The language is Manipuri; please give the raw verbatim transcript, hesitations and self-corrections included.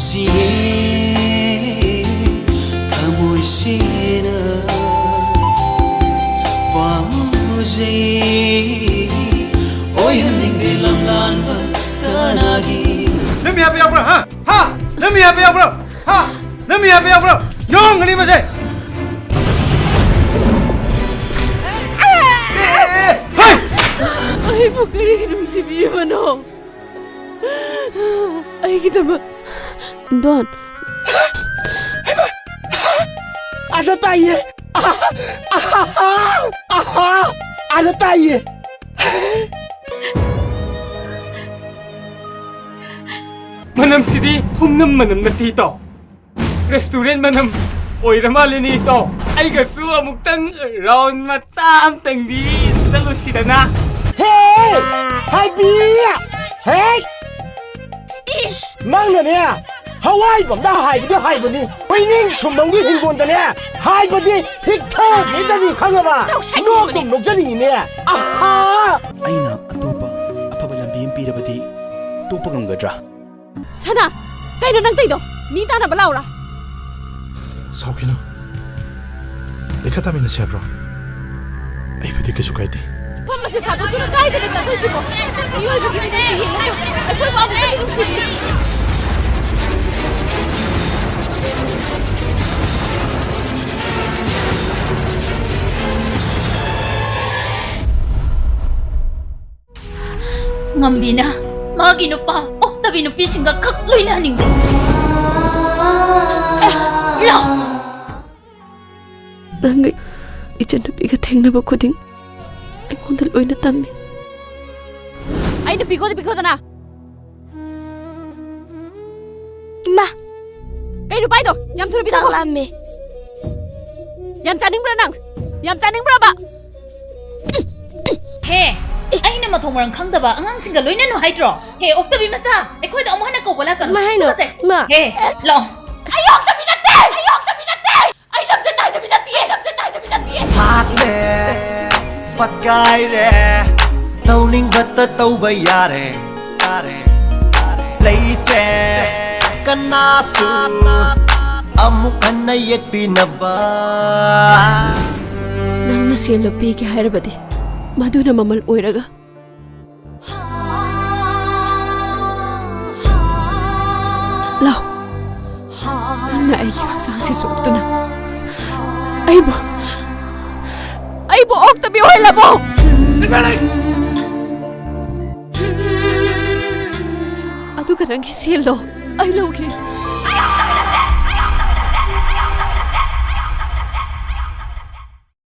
ꯁꯤꯌꯦ ꯊꯃꯣꯏꯁꯤꯅ ꯄꯥꯝꯖꯩ꯫ ꯑꯣꯏꯍꯟꯅꯤꯡꯗꯦ ꯂꯝꯂꯥꯟꯕ ꯀꯅꯥꯒꯤ? ꯅꯪ ꯃꯤ ꯍꯥꯠꯄ ꯌꯥꯎꯕ꯭ꯔꯥ? ꯍꯥ? ꯍꯥ? ꯅꯪ ꯃꯤ ꯍꯥꯠꯄ ꯌꯥꯎꯕ꯭ꯔꯥ? ꯍꯥ? ꯅꯪ ꯃꯤ ꯍꯥꯠꯄ ꯌꯥꯎꯕ꯭ꯔꯥ? ꯌꯣꯡꯒꯅꯤ ꯃꯁꯦ! ꯑꯩꯕꯨ ꯀꯔꯤꯒꯤ ꯅꯨꯡꯁꯤꯕꯤꯔꯤꯕꯅꯣ? ꯑꯩꯒꯤꯗꯃꯛ꯫ ꯗꯣꯟ꯫ ꯑꯗ ꯇꯥꯏꯌꯦ! ꯑꯗ ꯇꯥꯏꯌꯦ! ꯃꯅꯝꯁꯤꯗꯤ ꯊꯨꯝꯅꯝ ꯃꯅꯝ ꯅꯠꯇꯦ, ꯏꯇꯥꯎ꯫ ꯔꯦꯁꯇꯨꯔꯦꯟ ꯃꯅꯝ ꯑꯣꯏꯔ ꯃꯥꯜꯂꯦꯅꯦ, ꯏꯇꯥꯎ꯫ ꯑꯩꯒꯁꯨ ꯑꯃꯨꯛꯇꯪ ꯔꯥꯎꯟ ꯃꯆꯥ ꯑꯝꯇꯪꯗꯤ ꯆꯠꯂꯨꯁꯤꯗꯅ꯫ ꯍꯦ! ꯍꯥꯏꯕꯤ! ꯍꯦ! ꯏꯁ! ꯅꯪꯅꯅꯦ, ꯍꯋꯥꯏꯕꯝꯗ ꯍꯥꯏꯕꯗꯤ ꯍꯥꯏꯕꯅꯤ, ꯍꯨꯏꯅꯤꯡ ꯁꯨꯝꯕꯝꯒꯤ ꯍꯤꯡꯒꯣꯜꯗꯅꯦ ꯍꯥꯏꯕꯗꯤ ꯍꯤꯛꯊꯈꯤꯗꯅꯤ, ꯈꯪꯉꯕ? ꯇꯧꯁꯟꯈꯤꯕꯅꯤ꯫ ꯅꯣꯛꯇꯨꯝ ꯅꯣꯛꯆꯅꯤꯡꯉꯤꯅꯦ꯫ ꯑꯍꯥ! ꯑꯩꯅ ꯑꯇꯣꯞꯄ ꯑꯐꯕ ꯂꯝꯕꯤ ꯑꯃ ꯄꯤꯔꯕꯗꯤ ꯇꯣꯛꯄ ꯉꯝꯒꯗ꯭ꯔꯥ? ꯁꯅꯥ, ꯀꯩꯅꯣ ꯅꯪ ꯇꯧꯏꯗꯣ? ꯃꯤ ꯇꯥꯟꯅꯕ ꯂꯥꯛꯎꯔꯥ? ꯁꯥꯎꯈꯤꯅꯨ꯫ ꯂꯩꯈꯠ ꯇꯥꯃꯤꯟꯅꯁꯦ ꯍꯥꯏꯕ꯭ꯔꯣ? ꯑꯩꯕꯨꯗꯤ ꯀꯩꯁꯨ ꯀꯥꯏꯗꯦ꯫ ꯃꯐꯝ ꯑꯁꯤ ꯊꯥꯗꯣꯛꯇꯨꯅ ꯀꯥꯏꯗꯅ ꯆꯠꯇꯣꯏꯁꯤꯕꯣ? ꯃꯤꯑꯣꯏꯕꯒꯤ ꯃꯤꯅꯨꯡꯁꯤ ꯌꯦꯡꯉꯨ꯫ ꯑꯩꯈꯣꯏꯕꯨ ꯑꯃꯨꯛꯇꯗꯤ ꯅꯨꯡꯁꯤꯕꯤꯌꯨ꯫ ꯉꯝꯕꯤꯅ ꯃꯥꯒꯤ ꯅꯨꯄꯥ ꯑꯣꯛꯇꯕꯤ ꯅꯨꯄꯤꯁꯤꯡꯒ ꯈꯛ ꯂꯣꯏꯅꯍꯟꯅꯤꯡꯗꯦ꯫ ꯑꯦ, ꯂꯥꯎ꯫ ꯅꯪꯒꯤ ꯏꯆꯟꯅꯨꯄꯤꯒ ꯊꯦꯡꯅꯕ ꯈꯨꯗꯤꯡ ꯑꯩꯉꯣꯟꯗ ꯂꯣꯏꯅ ꯇꯝꯃꯤ꯫ ꯑꯩ ꯅꯨꯄꯤꯒꯣꯗ ꯄꯤꯈꯣꯗꯅ꯫ ꯏꯃꯥ! ꯀꯩꯅꯣ ꯄꯥꯏꯗꯣ? ꯌꯥꯝ ꯊꯨꯅ ꯄꯤꯊꯣꯛꯈꯣ꯫ ꯆꯥꯛ ꯂꯥꯝꯃꯦ꯫ ꯌꯥꯝ ꯆꯥꯅꯤꯡꯕ꯭ꯔꯥ ꯅꯪ? ꯌꯥꯝ ꯆꯥꯅꯤꯡꯕ꯭ꯔꯕ? ꯍꯦ! ꯑꯩꯅ ꯃꯊꯣꯡ ꯃꯔꯝ ꯈꯪꯗꯕ ꯑꯉꯥꯡꯁꯤꯡꯒ ꯂꯣꯏꯅꯅꯨ ꯍꯥꯏꯗ꯭ꯔꯣ? ꯍꯦ, ꯑꯣꯛꯇꯕꯤ ꯃꯆꯥ! ꯑꯩꯈꯣꯏꯗ ꯑꯃꯨꯛ ꯍꯟꯅ ꯀꯧꯕ ꯂꯥꯛꯀꯅꯨ꯫ ꯀꯃꯥꯏ ꯍꯥꯏꯅꯣ? ꯇꯨꯀꯠꯆꯩ꯫ ꯏꯃꯥ! ꯍꯦ, ꯂꯥꯛꯑꯣ꯫ ꯑꯩ ꯑꯣꯛꯇꯕꯤ ꯅꯠꯇꯦ! ꯑꯩ ꯑꯣꯛꯇꯕꯤ ꯅꯠꯇꯦ! ꯑꯩ ꯂꯝꯆꯠ ꯅꯥꯏꯗꯕꯤ ꯅꯠꯇꯤꯌꯦ! ꯂꯝꯆꯠ ꯅꯥꯏꯗꯕꯤ ꯅꯠꯇꯤꯌꯦ! ꯐꯥꯠꯂꯦ, ꯐꯠꯀꯥꯏꯔꯦ, ꯇꯧꯅꯤꯡꯕꯇ ꯇꯧꯕ ꯌꯥꯔꯦ, ꯌꯥꯔꯦ, ꯌꯥꯔꯦ꯫ ꯂꯩꯇ꯭ꯔꯦ, ꯀꯅꯥꯁꯨ ꯑꯃꯨꯛ ꯍꯟꯅ ꯌꯦꯠꯄꯤꯅꯕ꯫ ꯅꯪꯅ ꯁꯦꯜꯗꯣ ꯄꯤꯒꯦ ꯍꯥꯏꯔꯕꯗꯤ ꯃꯗꯨꯅ ꯃꯃꯜ ꯑꯣꯏꯔꯒ꯫ ꯂꯥꯎ, ꯅꯪꯅ ꯑꯩꯒꯤ ꯍꯛꯆꯥꯡꯁꯤ ꯁꯣꯛꯇꯨꯅ ꯑꯩꯕꯨ, ꯑꯩꯕꯨ ꯑꯣꯛꯇꯕꯤ ꯑꯣꯏꯍꯜꯂꯕꯣ? ꯑꯗꯨꯒ ꯅꯪꯒꯤ ꯁꯦꯜꯗꯣ ꯑꯩ ꯂꯧꯒꯦ꯫